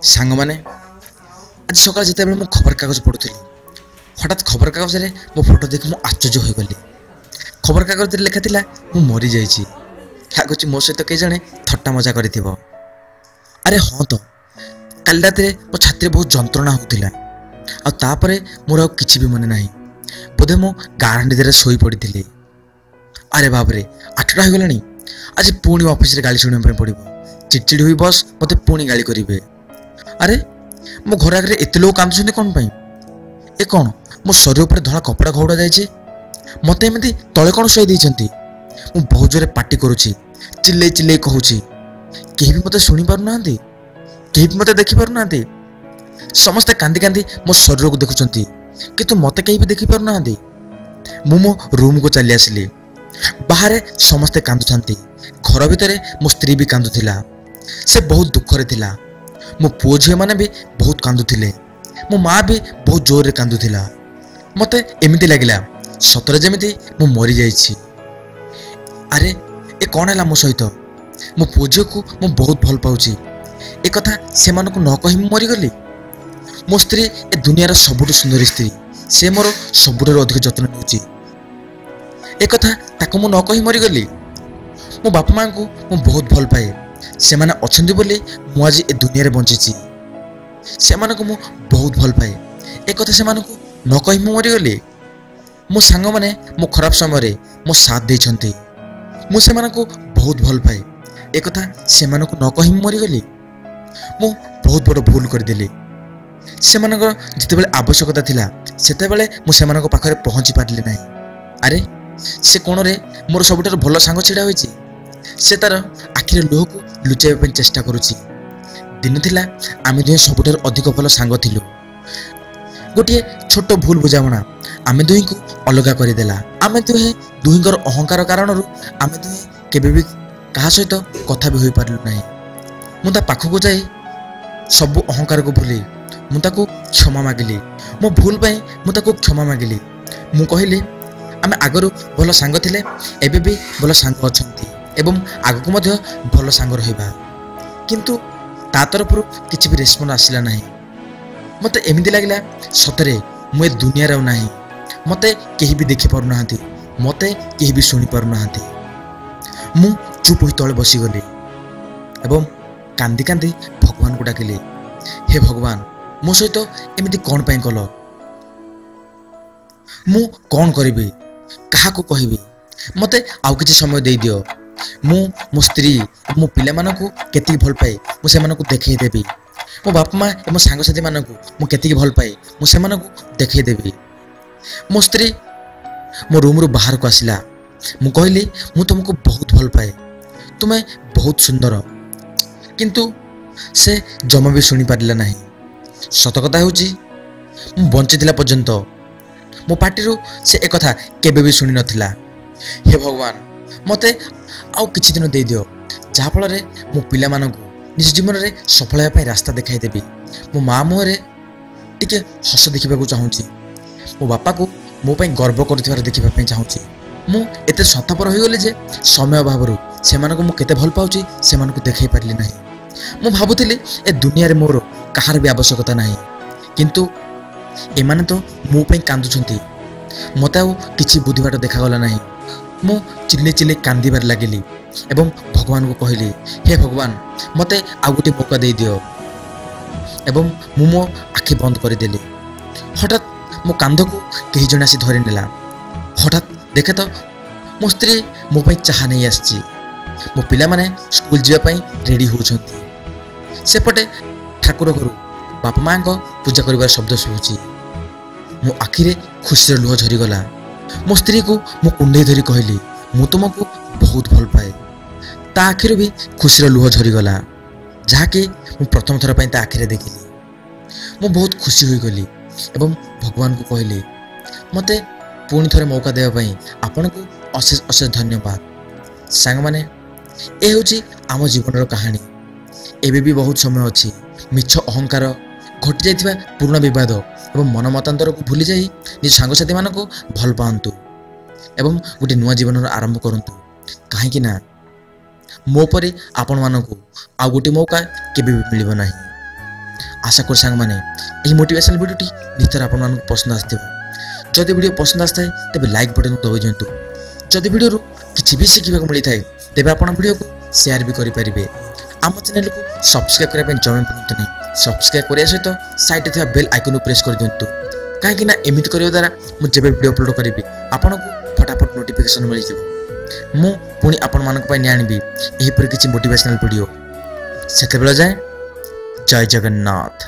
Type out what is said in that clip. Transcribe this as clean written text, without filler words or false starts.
ସାଙ୍ଗମାନେ, ଆଜି ସକାଳେ ଯେତେବେଳେ ମୁଁ ଖବରକାଗଜ ପଢ଼ୁଥିଲି, ହଠାତ୍ ଖବରକାଗଜରେ ମୋ ଫଟୋ ଦେଖି ମୁଁ ଆଶ୍ଚର୍ଯ୍ୟ ହୋଇଗଲି। ଖବରକାଗଜରେ ଲେଖାଥିଲା ମୁଁ ମରିଯାଇଛି। ଲାଗୁଛି ମୋ ସହିତ କେହି ଜଣେ ଥଟ୍ଟା ମଜା କରିଥିବ। ଆରେ ହଁ ତ, କାଲି ରାତିରେ ମୋ ଛାତିରେ ବହୁତ ଯନ୍ତ୍ରଣା ହେଉଥିଲା, ଆଉ ତାପରେ ମୋର ଆଉ କିଛି ବି ମନେ ନାହିଁ। ବୋଧେ ମୁଁ ଗାଢ଼ ନିଦରେ ଶୋଇପଡ଼ିଥିଲି। ଆରେ ବାବରେ, 8ଟା ହୋଇଗଲାଣି। ଆଜି ପୁଣି ଅଫିସରେ ଗାଳି ଶୁଣିବା ପାଇଁ ପଡ଼ିବ। ଚିଡ଼ଚିଡ଼ି ହୋଇ ବସ୍ ମୋତେ ପୁଣି ଗାଳି କରିବେ। ଆରେ ମୋ ଘର ଆଗରେ ଏତେ ଲୋକ କାନ୍ଦୁଛନ୍ତି କ'ଣ ପାଇଁ? ଏ କ'ଣ, ମୋ ଶରୀର ଉପରେ ଧଳା କପଡ଼ା ଘଉଡ଼ା ଯାଇଛି? ମୋତେ ଏମିତି ତଳେ କ'ଣ ଶୋଇ ଦେଇଛନ୍ତି? ମୁଁ ବହୁତ ଜୋରେ ପାଟି କରୁଛି, ଚିଲେଇ ଚିଲେଇ କହୁଛି। କେହି ବି ମୋତେ ଶୁଣିପାରୁନାହାନ୍ତି, କେହି ବି ମୋତେ ଦେଖିପାରୁନାହାନ୍ତି। ସମସ୍ତେ କାନ୍ଦି କାନ୍ଦି ମୋ ଶରୀରକୁ ଦେଖୁଛନ୍ତି, କିନ୍ତୁ ମୋତେ କେହି ବି ଦେଖିପାରୁନାହାନ୍ତି। ମୁଁ ମୋ ରୁମ୍କୁ ଚାଲି ଆସିଲି। ବାହାରେ ସମସ୍ତେ କାନ୍ଦୁଥାନ୍ତି, ଘର ଭିତରେ ମୋ ସ୍ତ୍ରୀ ବି କାନ୍ଦୁଥିଲା। ସେ ବହୁତ ଦୁଃଖରେ ଥିଲା। ମୋ ପୁଅ ଝିଅମାନେ ବି ବହୁତ କାନ୍ଦୁଥିଲେ। ମୋ ମା ବି ବହୁତ ଜୋରରେ କାନ୍ଦୁଥିଲା। ମୋତେ ଏମିତି ଲାଗିଲା ସତରେ ଯେମିତି ମୁଁ ମରିଯାଇଛି। ଆରେ ଏ କ'ଣ ହେଲା ମୋ ସହିତ? ମୋ ପୁଅ ଝିଅକୁ ମୁଁ ବହୁତ ଭଲ ପାଉଛି, ଏ କଥା ସେମାନଙ୍କୁ ନ କହି ମୁଁ ମରିଗଲି। ମୋ ସ୍ତ୍ରୀ ଏ ଦୁନିଆର ସବୁଠୁ ସୁନ୍ଦରୀ ସ୍ତ୍ରୀ, ସେ ମୋର ସବୁଠାରୁ ଅଧିକ ଯତ୍ନ ନେଉଛି। ଏ କଥା ତାକୁ ମୁଁ ନ କହି ମରିଗଲି। ମୋ ବାପା ମାଆଙ୍କୁ ମୁଁ ବହୁତ ଭଲ ପାଏ, ସେମାନେ ଅଛନ୍ତି ବୋଲି ମୁଁ ଆଜି ଏ ଦୁନିଆରେ ବଞ୍ଚିଛି। ସେମାନଙ୍କୁ ମୁଁ ବହୁତ ଭଲ ପାଏ, ଏ କଥା ସେମାନଙ୍କୁ ନ କହି ମୁଁ ମରିଗଲି। ମୋ ସାଙ୍ଗମାନେ ମୋ ଖରାପ ସମୟରେ ମୋ ସାଥ ଦେଇଛନ୍ତି, ମୁଁ ସେମାନଙ୍କୁ ବହୁତ ଭଲ ପାଏ, ଏ କଥା ସେମାନଙ୍କୁ ନ କହି ମୁଁ ମରିଗଲି। ମୁଁ ବହୁତ ବଡ଼ ଭୁଲ କରିଦେଲି। ସେମାନଙ୍କର ଯେତେବେଳେ ଆବଶ୍ୟକତା ଥିଲା ସେତେବେଳେ ମୁଁ ସେମାନଙ୍କ ପାଖରେ ପହଞ୍ଚି ପାରିଲି ନାହିଁ। ଆରେ ସେ କୋଣରେ ମୋର ସବୁଠାରୁ ଭଲ ସାଙ୍ଗ ଛିଡ଼ା ହୋଇଛି, ସେ ତାର ଆଖିର ଲୁହକୁ ଲୁଚାଇବା ପାଇଁ ଚେଷ୍ଟା କରୁଛି। ଦିନ ଥିଲା ଆମେ ଦୁହେଁ ସବୁଠାରୁ ଅଧିକ ଭଲ ସାଙ୍ଗ ଥିଲୁ। ଗୋଟିଏ ଛୋଟ ଭୁଲ ବୁଝାମଣା ଆମେ ଦୁହିଁଙ୍କୁ ଅଲଗା କରିଦେଲା। ଆମେ ଦୁହେଁ ଦୁହିଁଙ୍କର ଅହଙ୍କାର କାରଣରୁ ଆମେ ଦୁହେଁ କେବେ ବି କାହା ସହିତ କଥା ବି ହୋଇପାରିଲୁ ନାହିଁ। ମୁଁ ତା ପାଖକୁ ଯାଇ ସବୁ ଅହଙ୍କାରକୁ ଭୁଲି ମୁଁ ତାକୁ କ୍ଷମା ମାଗିଲି। ମୋ ଭୁଲ ପାଇଁ ମୁଁ ତାକୁ କ୍ଷମା ମାଗିଲି। ମୁଁ କହିଲି ଆମେ ଆଗରୁ ଭଲ ସାଙ୍ଗ ଥିଲେ, ଏବେ ବି ଭଲ ସାଙ୍ଗ ଅଛନ୍ତି ଏବଂ ଆଗକୁ ମଧ୍ୟ ଭଲ ସାଙ୍ଗ ରହିବା। କିନ୍ତୁ ତା ତରଫରୁ କିଛି ବି ରେସ୍ପନ୍ସ ଆସିଲା ନାହିଁ। ମୋତେ ଏମିତି ଲାଗିଲା ସତରେ ମୁଁ ଏ ଦୁନିଆରେ ଆଉ ନାହିଁ। ମୋତେ କେହି ବି ଦେଖିପାରୁନାହାନ୍ତି, ମୋତେ କେହି ବି ଶୁଣିପାରୁନାହାନ୍ତି। ମୁଁ ଚୁପ୍ ହୋଇ ତଳେ ବସିଗଲି ଏବଂ କାନ୍ଦି କାନ୍ଦି ଭଗବାନଙ୍କୁ ଡାକିଲି, ହେ ଭଗବାନ, ମୋ ସହିତ ଏମିତି କ'ଣ ପାଇଁ କଲ? ମୁଁ କ'ଣ କରିବି? କାହାକୁ କହିବି? ମୋତେ ଆଉ କିଛି ସମୟ ଦେଇଦିଅ। ମୁଁ ମୋ ସ୍ତ୍ରୀ, ମୋ ପିଲାମାନଙ୍କୁ କେତିକି ଭଲ ପାଏ ମୁଁ ସେମାନଙ୍କୁ ଦେଖେଇ ଦେବି। ମୋ ବାପା ମା ଏବଂ ସାଙ୍ଗସାଥିମାନଙ୍କୁ ମୁଁ କେତିକି ଭଲ ପାଏ ମୁଁ ସେମାନଙ୍କୁ ଦେଖେଇ ଦେବି। ମୋ ସ୍ତ୍ରୀ ମୋ ରୁମ୍ରୁ ବାହାରକୁ ଆସିଲା। ମୁଁ କହିଲି ମୁଁ ତୁମକୁ ବହୁତ ଭଲ ପାଏ, ତୁମେ ବହୁତ ସୁନ୍ଦର। କିନ୍ତୁ ସେ ଜମା ବି ଶୁଣିପାରିଲା ନାହିଁ। ସତ କଥା ହେଉଛି ମୁଁ ବଞ୍ଚିଥିଲା ପର୍ଯ୍ୟନ୍ତ ମୋ ପାଟିରୁ ସେ ଏକଥା କେବେ ବି ଶୁଣିନଥିଲା। ହେ ଭଗବାନ, ମୋତେ ଆଉ କିଛି ଦିନ ଦେଇଦିଅ, ଯାହାଫଳରେ ମୋ ପିଲାମାନଙ୍କୁ ନିଜ ଜୀବନରେ ସଫଳ ହେବା ପାଇଁ ରାସ୍ତା ଦେଖାଇଦେବି। ମୋ ମା ମୁହଁରେ ଟିକେ ହସ ଦେଖିବାକୁ ଚାହୁଁଛି, ମୋ ବାପାକୁ ମୋ ପାଇଁ ଗର୍ବ କରୁଥିବାର ଦେଖିବା ପାଇଁ ଚାହୁଁଛି। ମୁଁ ଏତେ ସ୍ୱାର୍ଥପର ହୋଇଗଲି ଯେ ସମୟ ଅଭାବରୁ ସେମାନଙ୍କୁ ମୁଁ କେତେ ଭଲ ପାଉଛି ସେମାନଙ୍କୁ ଦେଖାଇ ପାରିଲି ନାହିଁ। ମୁଁ ଭାବୁଥିଲି ଏ ଦୁନିଆରେ ମୋର କାହାର ବି ଆବଶ୍ୟକତା ନାହିଁ, କିନ୍ତୁ ଏମାନେ ତ ମୋ ପାଇଁ କାନ୍ଦୁଛନ୍ତି। ମୋତେ ଆଉ କିଛି ବୁଦ୍ଧିବାଟ ଦେଖାଗଲା ନାହିଁ। ମୁଁ ଚିଲେଇ ଚିଲେଇ କାନ୍ଦିବାରେ ଲାଗିଲି ଏବଂ ଭଗବାନଙ୍କୁ କହିଲି, ହେ ଭଗବାନ, ମୋତେ ଆଉ ଗୋଟିଏ ମୌକା ଦେଇଦିଅ। ଏବଂ ମୁଁ ମୋ ଆଖି ବନ୍ଦ କରିଦେଲି। ହଠାତ୍ ମୋ କାନ୍ଧକୁ କେହି ଜଣେ ଆସି ଧରିନେଲା। ହଠାତ୍ ଦେଖେ ତ ମୋ ସ୍ତ୍ରୀ ମୋ ପାଇଁ ଚାହା ନେଇ ଆସିଛି। ମୋ ପିଲାମାନେ ସ୍କୁଲ ଯିବା ପାଇଁ ରେଡ଼ି ହେଉଛନ୍ତି। ସେପଟେ ଠାକୁର ଘରୁ ବାପା ମାଆଙ୍କ ପୂଜା କରିବାର ଶବ୍ଦ ଶୁଭୁଛି। ମୋ ଆଖିରେ ଖୁସିର ଲୁହ ଝରିଗଲା। ମୋ ସ୍ତ୍ରୀକୁ ମୁଁ କୁଣ୍ଢେଇ ଧରି କହିଲି, ମୁଁ ତୁମକୁ ବହୁତ ଭଲ ପାଏ। ତା ଆଖିରୁ ବି ଖୁସିର ଲୁହ ଝରିଗଲା, ଯାହାକି ମୁଁ ପ୍ରଥମ ଥର ପାଇଁ ତା ଆଖିରେ ଦେଖିଲି। ମୁଁ ବହୁତ ଖୁସି ହୋଇଗଲି ଏବଂ ଭଗବାନଙ୍କୁ କହିଲି, ମୋତେ ପୁଣି ଥରେ ମୌକା ଦେବା ପାଇଁ ଆପଣଙ୍କୁ ଅଶେଷ ଅଶେଷ ଧନ୍ୟବାଦ। ସାଙ୍ଗମାନେ, ଏ ହେଉଛି ଆମ ଜୀବନର କାହାଣୀ। ଏବେ ବି ବହୁତ ସମୟ ଅଛି। ମିଛ ଅହଙ୍କାର, ଘଟିଯାଇଥିବା ପୁରୁଣା ବିବାଦ ଏବଂ ମନ ମତାନ୍ତରକୁ ଭୁଲିଯାଇ ନିଜ ସାଙ୍ଗସାଥିମାନଙ୍କୁ ଭଲ ପାଆନ୍ତୁ ଏବଂ ଗୋଟିଏ ନୂଆ ଜୀବନର ଆରମ୍ଭ କରନ୍ତୁ। କାହିଁକି ନା ମୋ ପରି ଆପଣମାନଙ୍କୁ ଆଉ ଗୋଟିଏ ମୌକା କେବେ ବି ମିଳିବ ନାହିଁ। ଆଶା କରୁ ସାଙ୍ଗମାନେ, ଏହି ମୋଟିଭେସନାଲ୍ ଭିଡ଼ିଓଟି ନିଶ୍ଚୟ ଆପଣମାନଙ୍କୁ ପସନ୍ଦ ଆସିଥିବ। ଯଦି ଭିଡ଼ିଓ ପସନ୍ଦ ଆସିଥାଏ, ତେବେ ଲାଇକ୍ ବଟନ୍ ଦବାଇ ଦିଅନ୍ତୁ। ଯଦି ଭିଡ଼ିଓରୁ କିଛି ବି ଶିଖିବାକୁ ମିଳିଥାଏ, ତେବେ ଆପଣ ଭିଡ଼ିଓକୁ ସେୟାର ବି କରିପାରିବେ। ଆମ ଚ୍ୟାନେଲକୁ ସବସ୍କ୍ରାଇବ୍ କରିବା ପାଇଁ ଜମା ଭୁଲନ୍ତୁ ନାହିଁ। ସବସ୍କ୍ରାଇବ୍ କରିବା ସହିତ ସାଇଡ଼୍ରେ ଥିବା ବେଲ୍ ଆଇକନ୍କୁ ପ୍ରେସ୍ କରିଦିଅନ୍ତୁ, କାହିଁକି ନା ଏମିତି କରିବା ଦ୍ୱାରା ମୁଁ ଯେବେ ଭିଡ଼ିଓ ଅପଲୋଡ଼ କରିବି ଆପଣଙ୍କୁ ଫଟାଫଟ ନୋଟିଫିକେସନ୍ ମିଳିଯିବ। ମୁଁ ପୁଣି ଆପଣମାନଙ୍କ ପାଇଁ ଆଣିବି ଏହିପରି କିଛି ମୋଟିଭେସନାଲ୍ ଭିଡ଼ିଓ। ସେତେବେଳେ ଯାଏଁ ଜୟ ଜଗନ୍ନାଥ।